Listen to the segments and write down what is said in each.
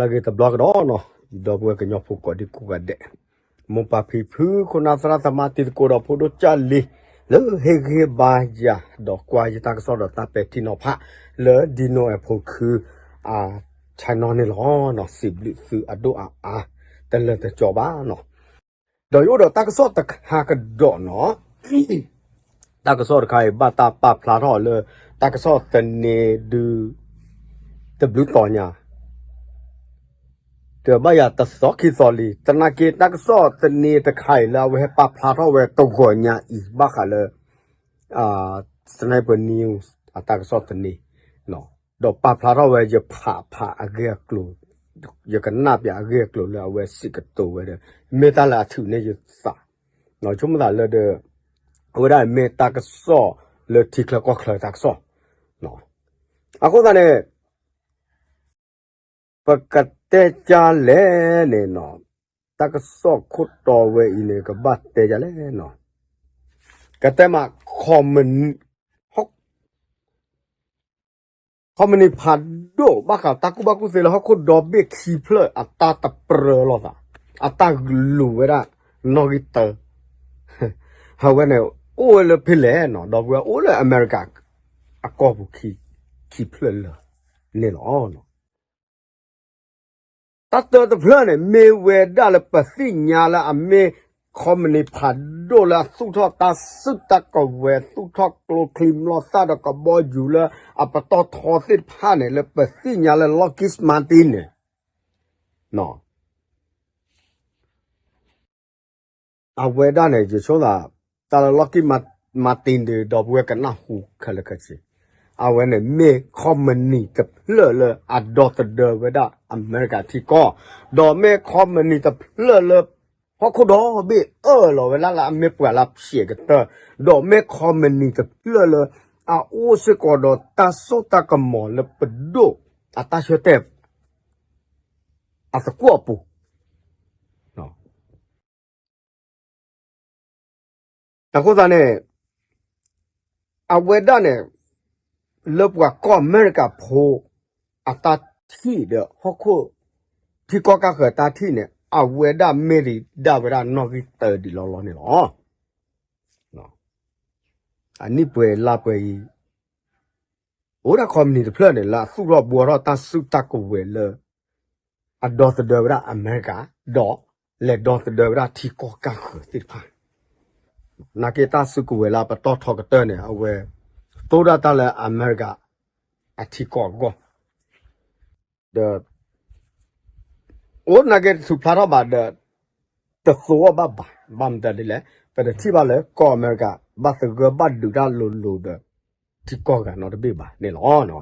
လၢအဂ့ၤတဘျီကဒီးနီၤ, ဒီပုၢ်ဝဲၢ်ကညီဖိကိးဒံကိးဂၤဒဲး, မိၢ်ပၢ်ဖံဖု ခိၣ်နၢ်သရၣ်သမါတံၤသကိးဒီးဖိဒိၣ်ကၢ်လံၤ လၢဟ့ၣ်ဂံၢ်ဘါယၤ ဒီးကွၢ်ယတၢ်ကစီၣ်ဒီးတၢ်ပဲာ်ထံနီၤဖး လၢဒံနိအဲၣ်ဖိခု အ channel န့ၣ်လီၤ. စံးဘျုးသုအဒိၣ်အါအါ တလၢာ်တကီဘၣ်နီၤ. ဒီးယအိၣ်ဒီးတၢ်ကစီၣ်တခါကဒီးနီၤ, တၢ်ကစီၣ်တခါအံၤ ဘၣ်တၢ်ပာ်ဖျါထီၣ်လၢ တၢ်ကစီၣ်သန့ဒု တဘျုးသီညါ ဒီးဘၣ်ယၤတသီခံသီလံ, သနာ်က့တၢ်ကစီၣ်သန့တခါအံၤလၢအဝဲဟဲပာ်ဖျါထီၣ်ဝဲတဂီၤညါအံၤ ဘၣ်ဃးလၢ Sniper News အတၢ်ကစီၣ်သန့, ဒီးပာ်ဖျါထီၣ်ဝဲ ယဖးဖးအဂ့ၢ်အကျိၤ, ယကနၣ်ပၠးအဂ့ၢ်အကျိၤလၢအဝဲစံးကတိၤဝဲဒီး မ့ၢ်တၢ်လၢအထုးန့ၢ်ယသး, ဆိကမိၣ်သးလၢဒီး အဝဲဒၣ်မ့ၢ်တၢ်ကစီၣ်လၢထံချၢကီၢ်ချၢတၢ်ကစီၣ်, အဃိသတးန့ၣ် ပကတဲကၢ်လဲၣ်န့ၣ်နီၤ, တၢ်ကစီၣ်ခိၣ်တီဝဲအံၤန့ၣ် ကဘၣ်တဲကၢ်လဲၣ်နီၤ, ကတဲမး company, company ဖးဒိၣ် ဘၣ်ဃးတၢ်ကူၣ်ဘၣ်ကူၣ်သ့လၢဟီၣ်ခိၣ်ဒီဘ့ၣ်ခံဖျၢၣ်အတၢ်တပြၢလိာ်သး, အတၢ်လူၤဝဲဒၣ် နီၣ်ဂံၢ်တၢ, အဝဲန့ၣ် အိၣ်ဝဲလၢဖဲလဲၣ်နီၤ, ဒီပုၢ်ဝဲၢ် အိၣ်လၢအမဲရကၤ အကီၢ်ပူၤခံဖျၢၣ်လၢာ်န့ၣ်လီၤ. တၢ်တၢတဖျၢၣ်န့ၣ် မ့ၢ်ဝဲဒၣ်လၢပသ့ၣ်ညါလၢအမ့ၢ် company ဖးဒိၣ်လၢအသူၣ်ထီၣ်တၢ်စုတၢ်ကဝဲၤ သူၣ်ထီၣ်ကျိချံမျိာ်သၣ်ဒီးကဘီယူၤလၢအပတီၢ်ထီသ့ၣ်တဖၣ်န့ၣ် လၢပသ့ၣ်ညါလၢ Lockheed Martin န့ၣ် အဝဲဒၣ်န့ၣ် ယဆိကမိၣ်သး တၢ်လၢ Lockheed Martin ဒီး ဒီပုၢ်ဝဲၢ်ကနၢ်ဟူခဲလၢာ်ခဲဆ့, အဝဲန့ၣ်မ့ၢ် company တဖျၢၣ်လၢအဒီသဒၢဝဲဒၣ်အမဲရကၤထံကီၢ်, ဒီးမ့ၢ် company တဖျၢၣ်လၢ ဟီၣ်ခိၣ်ဒီဘ့ၣ်အၢၣ်လီၤဝဲဒၣ်လၢအမ့ၢ်ပှၤလၢဖျဲးကတၢၢ်, ဒီးမ့ၢ် company တဖျၢၣ်လၢ အအိၣ်စ့ၢ်ကီးဒီးတၢ်စိတၢ်ကမီၤလၢပဒိၣ်အတၢ်ဆၢတဲာ် အသကွီၢ်အပူၤ အဃိသတးန့ၣ် အဝဲဒၣ်န့ၣ် လၢပှၤကီၢ်အမဲရကၤဖိ အတၢ်ထံၣ်ဒီးဟီၣ်ခိၣ် ထံကီၢ်ကၢ်ဃၢၤတၢ်ထံၣ်န့ၣ် အဝဲဒၣ်မ့ၢ်ဒံးဒၣ်ဝဲဒၣ်နီၣ်ဂံၢ်တၢဒံးလီၤလီၤန့ၣ်လီၤ. အနံၣ်ပှဲၤလါပှဲၤအံၤ အိၣ်ဒၣ် company တဖျၢၣ်န့ၣ် လၢအသူၣ်ထီၣ်ဘှီထီၣ်တၢ်စုတၢ်ကဝဲၤလၢ အဒီသဒၢဝဲဒၣ်အမဲရကၤ ဒီးလဲၤဒီသဒၢဝဲဒၣ်ထံကီၢ်ကၢ်ဃၢၤသ့ၣ်တဖၣ်, နာ်က့တၢ်စုကဝဲၤလၢအပတီၢ်ထီကတၢၢ်န့ၣ် အဝဲ သိဒၣ်တၢ်လၢအမဲရကၤ အထံကီၢ်အဂီၢ် ဒီး အိၣ်နာ်က့တထူၣ်ဖျါထီၣ်ဘၣ်ဒီး တသိအီၣ်ဘၣ်ဘၣ်, ဘၣ်မတၤဒ်လဲၣ် ပတထံၣ်ဘၣ်လၢကီၢ်အမဲရကၤ ဘၣ်သဂၢၢ်ဘၣ်ဒုးတၢ်လိၤလိၤဒီး ထံကီၢ်ဂၤနီတဘ့ၣ်ဘၣ်န့ၣ်လီ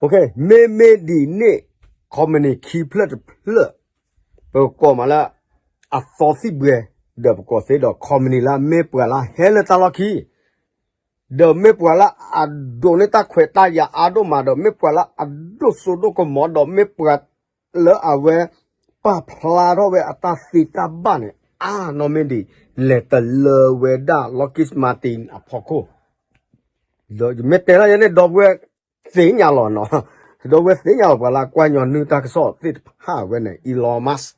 ၤ. မ့မ့ၢ်ဒ်န့ၣ် company ခံဖျၢၣ်တဖျၢၣ် ပကိးမးလၢ အသီသံၣ်ဘှဲ ဒီးပကိးသ့ဒီး company လၢမ့ၢ်ပှၤလၢဟဲလၢတၢ်လီၢ်ခံ ဒီးမ့ၢ်ပှၤလၢအဒိးန့ၢ်တၢ်ခွဲးတၢ်ယာ်အါဒိၣ်မး ဒီးမ့ၢ်ပှၤလၢအဒိၣ်စိဒိၣ်ကမီၤ ဒီးမ့ၢ်ပှၤလၢအဝဲ ပာ်ဖျါထီၣ်ဝဲအတၢ်သ့တၢ်ဘၣ်န့ၣ် အါနီၢ်မ့ၢ်ဒံး လဲၤတလၢဝဲဒၣ် Lockheed Martin အဖီခိၣ် ဒီးယမ့ၢ်တဲထီၣ်ယဲန့ၣ် ဒီပုၢ်ဝဲၢ်သ့ၣ်ညါလီၤနီၤ, ဒီပုၢ်ဝဲၢ်သ့ၣ်ညါလီၤ ပှၤလၢအကွၢ်ညီနုၢ်တၢ်ကစီၣ်သ့ၣ်တဖၣ်ဝဲန့ၣ် Elon Musk,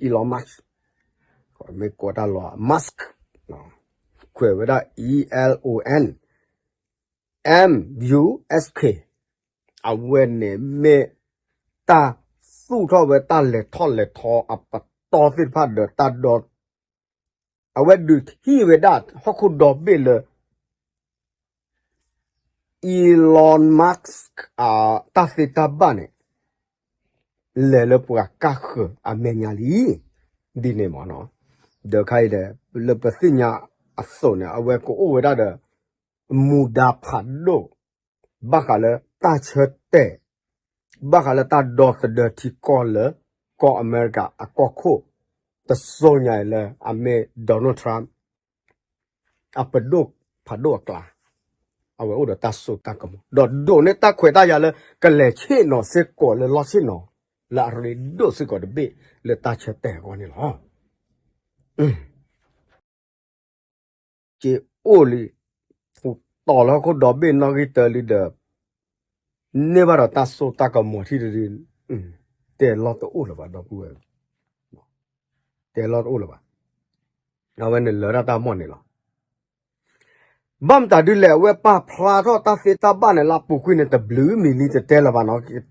Elon Musk, မ့ၢ်ကိးတၢ်လီၤ Musk, ခွဲးဝဲဒၣ် E L O N, M U S K, အဝဲန့ၣ်မ့ၢ်တၢ်သူၣ်ထီၣ်ဝဲတၢ်လဲၤထီၣ်လဲၤထီအပတီၢ်သ့ၣ်တဖၣ်ဒီးတၢ်ဒီ အဝဲဒုးထံၣ်ဝဲဒၣ်ဟီၣ်ခိၣ်ဒီဘ့ၣ်လၢ Elon Musk အတၢ်သ့တၢ်ဘၣ်န့ၣ် လဲၤလၢပှၤကၢ်ဃၢၤအမဲာ်ညါလံ ဒ်န့ၣ်မ့ၢ်နီၤ, ဒီးခါအံၤဒီး လၢပသ့ၣ်ညါအသိးန့ၣ် အဝဲကအိၣ်ဝဲဒၣ်ဒီး မူဒါဖးဒိၣ် ဘၣ်ဃးလၢတၢ်ဆၢတဲာ် ဘၣ်ဃးလၢတၢ်ဒီသဒၢထံကီၢ်လၢ ကီၢ်အမဲရကၤအကီၢ်ခိၣ် တစိၤညါအံၤလၢအမ့ၢ် Donald Trump အပဒိၣ်ဖးဒိၣ်အကျါ အဝဲအိၣ်ဒီးတၢ်စိတၢ်ကမီၤ ဒီးဒိးန့ၢ်တၢ်ခွဲးတၢ်ယာ်လၢကလဲၤဆ့ၣ်နီၤစ့ၢ်ကီးလၢလီၢ်ဆ့ၣ်နီၤ လၢအရ့ဒိၣ်စ့ၢ်ကီးတဘ့ၣ်လၢတၢ်ဆၢတဲာ်အဂီၢ်န့ၣ်လီၤ. က့ၤအိၣ်လံ ပူၤတီၤလၢဟီၣ်ခိၣ်ဒီဘ့ၣ်နီၣ်ဂံၢ်တၢလံဒီး န့ၢ်ဘၣ်ဒီးတၢ်စိတၢ်ကမီၤထံၣ်တဒု, တဲလီၤတအိၣ်လၢၤဘၣ် ဒီပုၢ်ဝဲၢ်, တဲလီၤတအိၣ်လၢၤဘၣ်. အဝဲန့ၣ်လၢတၢ်တၢ်မီၢ်န့ၣ်လီၤ. ဘၣ်မတၤဒုလဲၣ် အဝဲပာ်ဖျါထီၣ်တၢ်သ့တၢ်ဘၣ်န့ၣ် လၢပူၤကွံာ်န့ၣ် တဘျုးမံၤလံတတဲလၢၤဘၣ်နီၤ.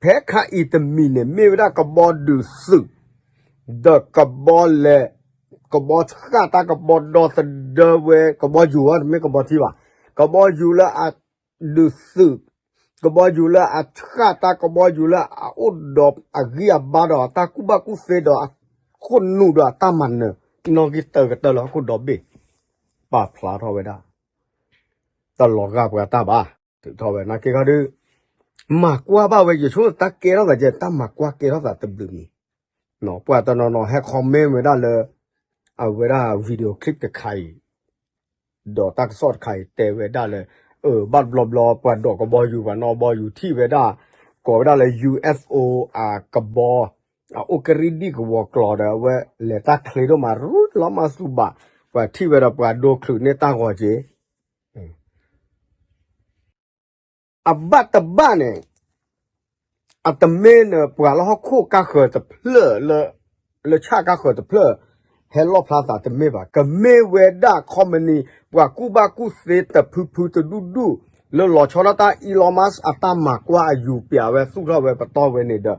ဖဲခါအံၤတမံၤန့ၣ် မ့ၢ်ဝဲဒၣ်ကဘီဒုးသုး ဒီးကဘီလဲၤ, ကဘီဃၣ်တၢ်ကဘီဒီသဒၢဝဲ ကဘီယူၤအံၤ တမ့ၢ်ကဘီထံဘၣ်, ကဘီယူၤလၢအဒုးသုး, ကဘီယူၤလၢအဃၣ်တၢ် ကဘီယူၤလၢအအိၣ်ဒီးအဂံၢ်အဘါဒီးအတၢ်ကူၣ်ဘၣ်ကူၣ်သ့ဒီးအခိၣ်နူာ်ဒီးအတၢ်မၤနၢၤ နီၣ်ဂံၢ်တၢကတၢၢ်လၢဟီၣ်ခိၣ်ဒီဘ့ၣ် ပာ်ဖျါထီၣ်ဝဲဒၣ် တလီၤဂာ်ပှၤတၢ်ဘၣ်, ထုးထီၣ်ဝဲနာ်က့ခီဒုး မၤကွၢ်ဘၣ်ဝဲ ယဆိကမိၣ်တၢ်ကဲထီၣ်သးကဲ တၢ်မၤကွၢ်ကဲထီၣ်သးတဘျုးမံၤ, ပှၤတနီၤနီၤဟဲ comment ဝဲဒၣ်လၢ အဝဲဒၣ် video clip တခါအံၤ ဒီးတၢ်ကစီၣ်တခါအံၤတဲဝဲဒၣ်လၢ အၢ ဘၣ်တဘျီဘျီ ပှၤဒိးကဘီယူၤ ပှၤနီၣ်ဘီယူၤထံၣ်ဝဲဒၣ် ကိးဝဲဒၣ်လၢ ယူၤအ့ၣ်ဖ်အိၣ် အကဘီ အအိၣ်ကရံၣ်ဒံၣ်ကဝီၤကျီၤဒီး အဝဲလဲၤတၢ်ချ့ဒိၣ်မး ရူၢ်လီၤမးစူၤဘၣ် ပှၤထံၣ်ဝဲဒီးပှၤဒိချုးန့ၢ်တၢ်ဂီၤက့ၤ အဘၣ်တဘၣ်န့ၣ် အတမ့ၢ်န့ၣ် ပှၤလၢဟီၣ်ခိၣ်ကါဃၢၤတဖျၢၣ်လၢ လၢဆၣ်ကါဃၢၤတဖျၢၣ် ဟဲလီၣ်ဖျါသးတမ့ၢ်ဘၣ်. ကမ့ၢ်ဝဲဒၣ် company ပှၤကူၣ်ဘၣ်ကူၣ်သ့တဖုဖုတဒူၣ်ဒူၣ် လၢလီၤဆီဒၣ်တၢ် Elon Musk အတၢ်မၤကွၢ်အယူၤပျးဝဲသူၣ်ထီၣ်ဝဲပတီၢ်ဝဲန့ၣ်ဒီး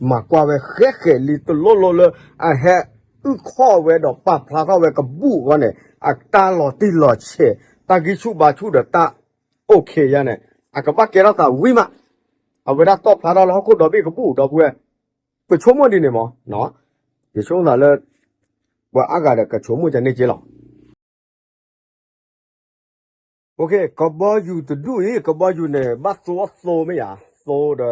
မၤကွၢ်ဝဲဃဲဃဲလံတလိၣ်လိၣ်လၢ အဟဲအုၣ်ခီၣ်ဝဲဒီးပာ်ဖျါထီၣ်ဝဲကဘူၣ်အဂီၢ်န့ၣ် အတၢ်လီၤတံၢ်လီၤဆဲး တၢ်ဂံၢ်ဆူၣ်ဘါဆူၣ်ဒီးတၢ် OK ယါန့ၣ် အကဘၣ်ကဲထီၣ်သးဝံၤမး, အဝဲဒၣ်တီၣ်ဖျါထီၣ်လၢဟီၣ်ခိၣ်ဒီဘ့ၣ်ကဘူၣ်ဒီပုၢ်ဝဲၢ်, ပဆိကမိၣ်ဒ်န့ၣ်မး, ယဆိကမိၣ်သးလၢ ပှၤအါဂၤဒီးကဆိကမိၣ်ကန့ၣ်က့လီၤ. ကဘီယူၤတဒူၣ်အံၤ ကဘီယူၤန့ၣ် ဘၣ်သိအသိမ့ၢ်ယါ, သိ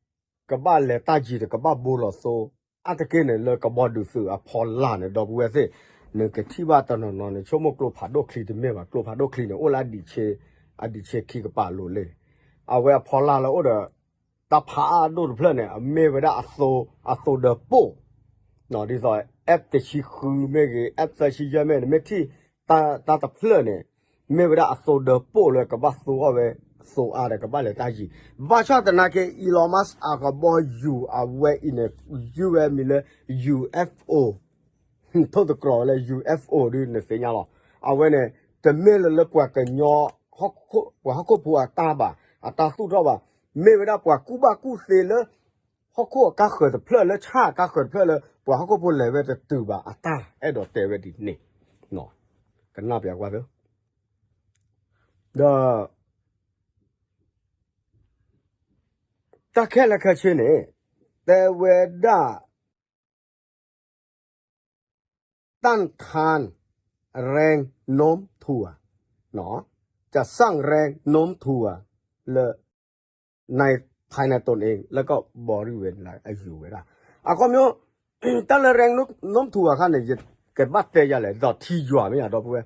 ဒီး ကဘၣ်လဲၤတၢ်ယံၤဒီးကဘၣ်ဘိလီၤသိ, အါတက့ၢ်န့ၣ် လၢကဘီဒုးသုးအဖီလာ်န့ၣ် ဒီပုၢ်ဝဲၢ်သ့ၣ်, နကထံၣ်ဘၣ်တနီၤနီၤန့ၣ် ဆိကမိၣ်ကျိဖးဒိၣ်ချံတမ့ၢ်ဘၣ်, ကျိဖးဒိၣ်ချံန့ၣ် အိၣ်လၢအဒံးဆ့, အဒံးဆ့ခံကပၤလိၤလံ, အဝဲအဖီလာ်လၢအိၣ်ဒီး တၢ်ဖးအါဒိၣ်တဖျၢၣ်န့ၣ် အမ့ၢ်ဝဲဒၣ်အသိ, အသိဒၢပိၢ်, ဒ်သိး F တဆံဃုမ့ၢ်ဂ့ၤ F သၢဆံယဲၢ်မ့ၢ်ဂ့ၤ နမ့ၢ်ထံၣ် တၢ်တဖျၢၣ်န့ၣ် မ့ၢ်ဝဲဒၣ်အသိဒၢပိၢ်လၢကဘၣ်သိအီၣ်ဝဲ သိအါဒီးကဘၣ်လဲၤတၢ်ယံၤ, ဘၣ်ဆၣ်သနာ်က့ Elon Musk အကဘီယူၤအဝဲအံၤန့ၣ် ယုၢ်ဝဲမံၤလၢ ယူၤအ့ၣ်ဖ်အိၣ် ထိၣ်သတြီၤဝဲလၢ ယူၤအ့ၣ်ဖ်အိၣ် ဒ်နသ့ၣ်ညါလီၤ. အဝဲန့ၣ် တမ့ၢ်လၢလၢပှၤကညီ ပှၤဟီၣ်ခိၣ်ဖိအတၢ်ဘၣ်, အတၢ်သူၣ်ထီၣ်ဘၣ်, မ့ၢ်ဝဲဒၣ်ပှၤကူၣ်ဘၣ်ကူၣ်သ့လၢ ဟီၣ်ခိၣ်အကါဃၢၤတဖျၢၣ် လၢဆၣ်အကါဃၢၤတဖျၢၣ်လၢ ပှၤဟီၣ်ခိၣ်ဖိလဲၤဝဲတတုၤဘၣ်အတၢ်အဲၣ်ဒိးတဲဝဲဒ်န့ၣ်, ကနၣ်ပျးကွၢ်သၢ ဒီး တၢ်ခဲလၢာ်ခဲဆ့န့ၣ် တဲဝဲဒၣ် ต้านทานแรงโน้มถ่วง จะสร้างแรงโน้มถ่วง လၢ ในภายในตนเอง แล้วก็บริเวณ အယူၤဝဲဒၣ် အခီပညီ တၢ်လၢ แรงโน้มถ่วง အခါန့ၣ် ယကဘၣ်တဲယၤလဲၣ် ဒီးထံယွၤမ့ၢ်ယၤဒီပုၢ်ဝဲၢ်,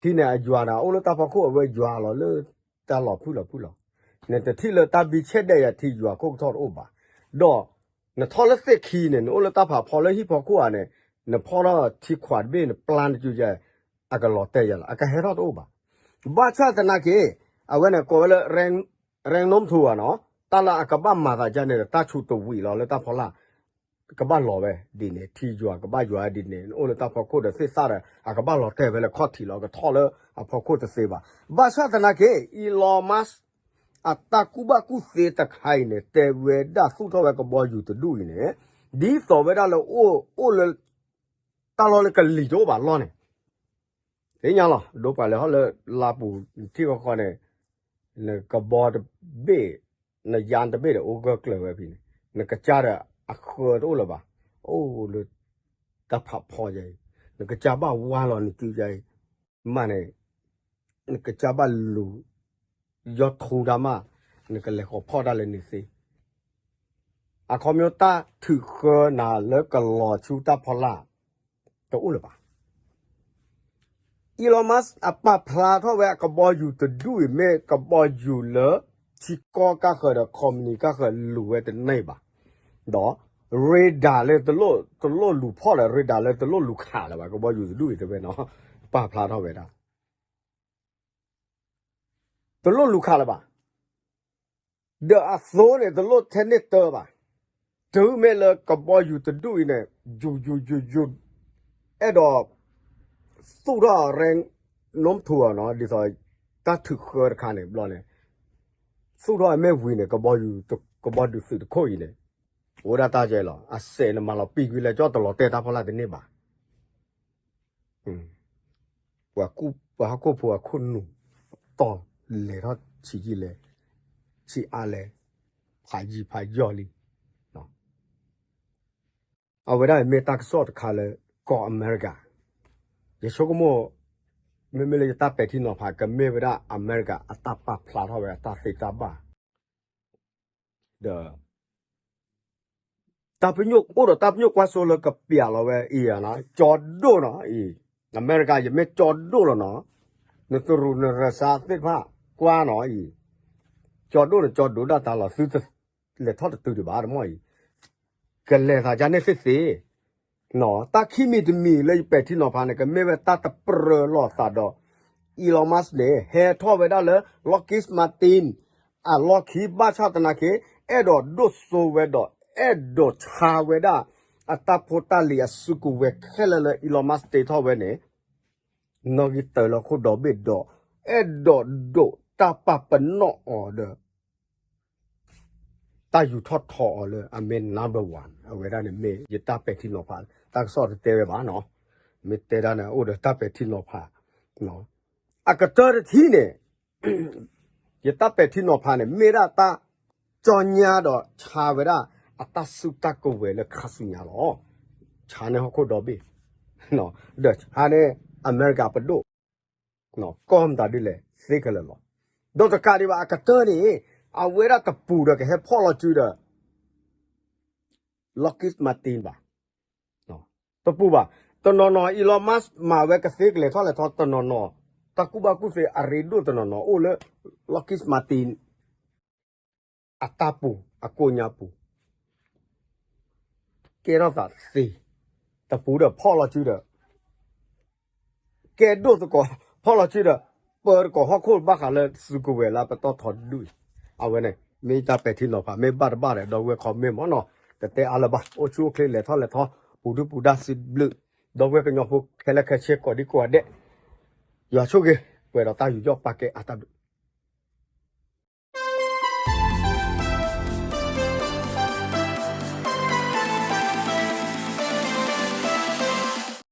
ထံန့ၣ်အယွၤန့ၣ် အအိၣ်လၢတၢ်ဖီခိၣ်အဝဲယွၤလီၤလၢ တၢ်လီၤဖုၣ်လီၤဖုၣ်လီၤ, နတထံၣ်လၢတၢ်ဘံဆဲးဒဲးယၤထံယွၤခိၣ်ကထီၣ်တအိၣ်ဘၣ်, ဒီး နထီၣ်လၢသ့ၣ်ခံန့ၣ် နအိၣ်လၢတၢ်ဖးဖီလၢဟံၣ်ဖီခိၣ်ဧါန့ၣ် နဖီထီၣ်ထံခွးတဘ့ၣ် နပျၢ်နစုယၤ အကလီၤတဲာ်ယၤလီၤ အကဟဲထီၣ်တအိၣ်ဘၣ်. ဘၣ်ဆၣ်သနာ်က့ အဝဲန့ၣ်ကိးဝဲလၢ แรงโน้มถ่วง နီၤ, တၢ်လၢအကဘၣ်မၤသးဒ်န့ၣ်ဒီး တၢ်ဆူးတဝံၤလီၤလၢတၢ်ဖီလာ် ကဘၣ်လီၤဝဲဒ်န့ၣ် ထံယွၤကဘၣ်ယွၤဒ်န့ၣ် နအိၣ်လၢတၢ်ဖီခိၣ်ဒီးသ့ၣ်သၣ်ဒီး အကဘၣ်လီၤတဲာ်ဝဲလၢခီၣ်ထံးလီၤ ကထီၣ်လၢအဖီခိၣ်တသ့ဘၣ်. ဘၣ်ဆၣ်သနာ်က့ Elon Musk အတၢ်ကူၣ်ဘၣ်ကူၣ်သ့တခါအံၤန့ၣ် တဲဝဲဒၣ်သူၣ်ထီၣ်ဝဲကဘီယူၤတဒူၣ်အံၤန့ၣ် ဒ်သိးဝဲဒၣ်လၢအိၣ်လၢ တၢ်လီၢ်လၢကလံၤတအိၣ်ဘၣ်လီၢ်န့ၣ် သ့ၣ်ညါလီၤ ဒိပှၤလဲၤဟီၣ်လၢလါပူၤထံၣ်ဃီဃီန့ၣ် နကဘီတဘ့ၣ် နယါတဘ့ၣ်ဒီးအိၣ်ဂၢၢ်ကျၢၤဝဲဖဲန့ၣ် နကစၢ်ဒီးအဃၢတအိၣ်လၢၤဘၣ် အိၣ်လၢ တၢ်ဖးဖီယၤအံၤ နကစၢ်ဘၣ်ဝါလီၤနစုယၤအံၤ မ့ၢ်န့ၣ် နကစၢ်ဘၣ်လူၤ ယီၢ်ထူတၢ်မး နကလဲၤဃီၤဖီၣ်တၢ်လၢန့ၣ်သ့ အခီပညီတၢ်ထုးဃၢနၤလၢကလီၤဆူတၢ်ဖီလာ် တအိၣ်လၢၤဘၣ်. Elon Musk အပာ်ဖျါထီၣ်ဝဲအကဘီယူၤတဒူၣ်အံၤ မ့ၢ်ကဘီယူၤလၢ ထံကီၢ်ကါဃၢၤဒီး company ကါဃၢၤလူၤဝဲတန့ၢ်ဘၣ်. ဒီး radar လၢ တလိၣ်လူၤဖီၣ်ဒီး radar လၢတလိၣ်လူၤခးလၢၤဘၣ် ကဘီယူၤတဒူၣ်အံၤတဲဝဲနီၤ ပာ်ဖျါထီၣ်ဝဲဒၣ် တလိၣ်လူၤခးလၢၤဘၣ်. ဒီးအသိန့ၣ် တလိၣ်ထဲန့ၢ်တၢဘၣ်. တုၤမ့ၢ်လၢကဘီယူၤတဒူၣ်အံၤန့ၣ် ယူၤယူၤယူၤယူၤ အဲၣ်ဒိး သူၣ်ထီၣ်ရဲ နုာ်ထူအီၤနီၤ ဒ်သိး တၢ်ထုးဃၢတခါန့ၣ် ဘျီန့ၣ် သူၣ်ထီၣ်အမ့ၢ်ဝံၤန့ၣ် ကဘီယူၤ ကဘီဒုးသုးတခိၣ်အံၤန့ၣ် အိၣ်ဒၣ်တၢ်ကဲလီၤ အစဲးန့ၣ်မၤလီၤပံာ်ကွံာ်လၢကၠီတလီၤတဲာ်တၢ်ဖီလာ်တန့ၢ်ဘၣ်. ပှၤဟီၣ်ခိၣ်ဖိအခိၣ်နူာ် တီၢ်လဲၤထီၣ်ဆံးယံာ်လဲၣ်, ဆံးအါလဲၣ်, ဖးယံာ်ဖးယီၢ်လံ. အဝဲဒၣ်မ့ၢ်တၢ်ကစီၣ်တခါလၢ ကီၢ်အမဲရကၤ, ယဆိကမိၣ် မ့မ့ၢ်လၢယတၢ်ပဲာ်ထံနီၤဖး ကမ့ၢ်ဝဲဒၣ်အမဲရကၤအတၢ်ပာ်ဖျါထီၣ်ဝဲအတၢ်သ့တၢ်ဘၣ် ဒီး တၢ်ပညိၣ်အိၣ်ဒီးတၢ်ပညိၣ်ကွၢ်စိလၢကပျးလီၤဝဲအံၤ ကၠီဒိၣ်နီၤအံၤ, အမဲရကၤ ယမ့ၢ်ကၠီဒိၣ်လီၤနီၤ, နတရူးနရၢစါသ့ၣ်တဖၣ်ကွၢ်နီၤအံၤ, ကၠီဒိၣ်န့ၣ် ကၠီဒိၣ်ဒၣ်တၢ်လီၤ သုတလဲၤထီၣ်တတုၤဒံးဘၣ်တမီၢ်အံၤ, ကလဲၤသးဒ်န့ၣ်သ့သ့ တၢ်ခံမံၤတမံၤလၢယပဲာ်ထံနီၤဖးန့ၣ် ကမ့ၢ်ဝဲတၢ်တပြၢလီၤသးဒီး Elon Musk န့ၣ် ဟဲထီၣ်ဝဲဒၣ်လၢ Lockheed Martin အလီၢ်ခံ ဘၣ်ဆၣ်သနာ်က့ အဲၣ်ဒိးဒိၣ်စိဝဲဒီး အဲၣ်ဒိးဆါဝဲဒၣ် အတၢ်ဖိတၢ်လံၤအစုကဝဲၤခဲလၢာ်လၢ Elon Musk တ့ထီၣ်ဝဲန့ၣ် နီၣ်ဂံၢ်တၢလၢခိၣ်ဒီဘ့ၣ်ဒီး အဲၣ်ဒိးဒိးတၢ်ပာ်ပနီၣ်အီၤဒီး တၢ်ယူၤထီၣ်ထီအီၤလၢအမ့ၢ် number one အဝဲဒၣ်န့ၣ်မ့ၢ်ယတၢ်ပဲာ်ထံနီၤဖး, တၢ်ကစီၣ်တတဲဝဲဘၣ်နီၤ, မ့ၢ်တဲဒၣ်န့ၣ် အိၣ်ဒီးတၢ်ပဲာ်ထံနီၤဖး, အကတၢၢ်တထံၣ်န့ၣ် ယတၢ်ပဲာ်ထံနီၤဖးန့ၣ် မ့ၢ်ဒၣ်တၢ်ကၠီညါဒီးဆါဝဲဒၣ် အတၢ်စုတၢ်ကဝဲၤလၢခါဆူညါလီၤ. ဆါန့ၢ်ဟီၣ်ခိၣ်ဒီဘ့ၣ်, ဒီးဆါန့ၢ်အမဲရကၤပဒိၣ်, ကီၢ်မတၤဒ်လဲၣ်သ့ခဲလၢာ်လီၤ. ဒီးတကးဒံးဘၣ်အကတၢၢ်န့ၣ် အဝဲဒၣ်တပူၤဒီးကဟဲဖီၣ်လီၤစုဒီး Lockheed Martin ဘၣ်. တပူၤဘၣ်, တနီၤနီၤ Elon Musk မၤဝဲကသ့ကလဲၤထီၣ်လဲၤထီတနီၤနီၤ, တၢ်ကူၣ်ဘၣ်ကူၣ်သ့အရ့ဒိၣ်တနီၤနီၤ အိၣ်လၢ Lockheed Martin အတၢ်ပူၤအကိးညါပူၤ ကဲထီၣ်သးသ့, တပူၤဒီးဖီၣ်လီၤစုဒီး ကဲဒိၣ်သကိး ဖီၣ်လီၤစုဒီး ပၢတကိးဟီၣ်ခိၣ်ဘၣ်ဃးလၢစုကဝဲၤလၢပတီၢ်ထီဒူၣ်အံၤ, အဝဲန့ၣ် မ့ၢ်တၢ်ပဲာ်ထံနီၤဖး မ့ၢ်ဘၣ်တဘၣ်ဒီး ဒီပုၢ်ဝဲၢ် comment မ့ၢ်နီၤ, တတဲအါလၢၤဘၣ်, အိၣ်ဆူၣ်အိၣ်ချ့လဲၤထီၣ်လဲၤထီ ပူၤဒုၣ်ပူၤဒါစံးဘျုး ဒီပုၢ်ဝဲၢ်ကညီဖိခဲလၢာ်ခဲဆ့ကိးဒံကိးဂၤဒဲး, ယွၤဆိၣ်ဂ့ၤ ပှဲၤဒီးတၢ်ယူးယီၣ်ပာ်ကဲအါတၢ်ဘျုး